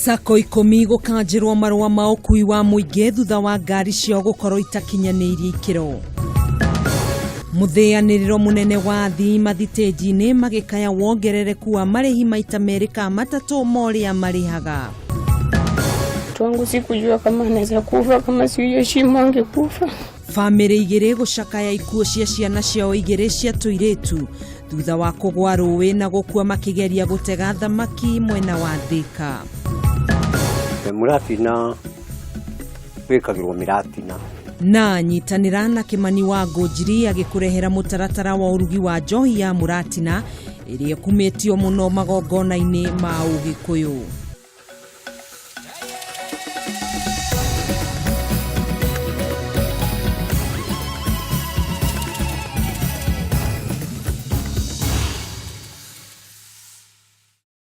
Sacco 10 gũkanjĩrwo marũa ma ũkui wa mũingĩ thutha wa ngari ciao gũkorwo itakinyanĩirie ikĩro. Mũthĩanĩrĩro mũnene wa athii mathitĩnji-inĩ magĩkaya wongerereku wa marĩhi maita merĩ ka matatũ ma ũrĩa marĩhaga. Twangu sikujua kama anaweza kufa, kama sio hiyo shimo angekufa. Bamĩrĩ igĩrĩ gũcakaya ikuũ cia ciana ciao igĩrĩ cia tũirĩtu thutha wa kũgwa rũĩ na gũkua makĩgeria gũtega thamaki mwena wa Thika. Mũratina wĩkagĩrwo mĩratina. Na nyitanĩra na Kĩmani wa Ngũnjiri agĩkũrehera mũtaratara wa ũrugi wa njohi ya mũratina ĩrĩa ĩkumĩtio mũno magongona-inĩ ma Ũgĩkũyũ.